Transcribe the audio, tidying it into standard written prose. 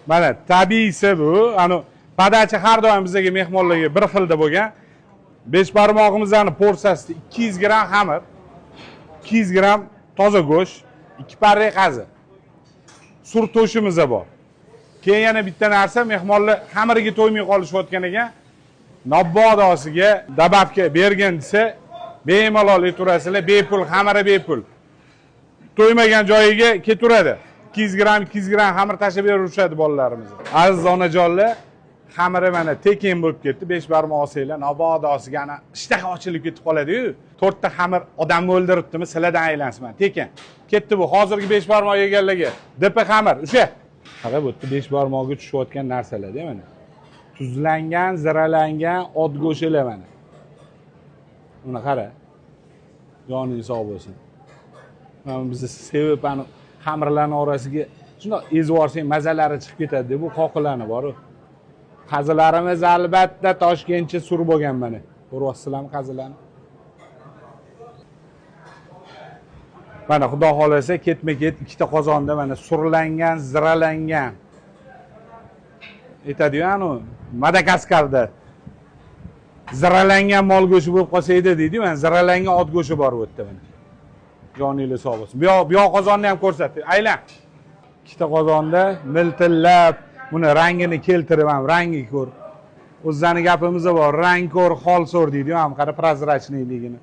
Mana tabiiysi bu. Ani podacha har doim bizga mehmonlarga bir xilda bo'lgan. 5 barmog'imizni porsiyasida 200 gramm xamir, 200 gramm toza go'sht, 2 parra qazi. Sur to'shimiz bor. Keyin yana bitta narsa, mehmonlar xamiriga to'ymay qolishayotgan ekan. Nobodosiga dababka bergin desa, bemalol aytaverasizlar, bepul, xamiri bepul. To'ymagan joyiga ketaveradi. 200 gramm, 200 gramm xamir tashlab berishadi bolalarimiz. Aziz onajonlar, xamiri mana tekin bo'lib ketdi. 5 barmoq olsanglar, nobodosiga ana ishtaha ochilib ketib qoladi-yu. 4 ta xamir odamni o'ldiribdimi, sizlardan aylansin mana tekin. Ketdi bu hozirgi 5 barmoq yeganlarga. DP xamir o'sha. Qara, bu yerda 5 barmoqga tushayotgan narsalar-da mana. Tuzlangan, ziralangan ot go'shtlar mana. Buni qara. Joning sog' bo'lsin. Mana bizni sevib ani xamirlarning orasiga shundoq ezib yuborsang mazalari chiqib ketadi bu qoqilarni bor-u. Qazilarimiz albatta Toshkentcha sur bo'lgan mana. Ko'ryapsizlarmi qazilarni? Mana xudo xolasa ketma-ket ikkita qozonda mana surlangan, ziralangan. Aytadi-yu, anu Madagaskarda ziralangan mol go'shti bo'lib qolsa edi deydi-yu, mana ziralangan ot go'shti bor bu yerda mana. Joningiz sog' bo'lsin. Bu yoq qozonni ham ko'rsatdi. Aylan. Ikkita qozonda miltillab buni rangini keltirib ham rangi ko'r. O'zlarini gapimiz bor, rang ko'r, hol so'r deydi-yu, ham qara prozrachnyligini.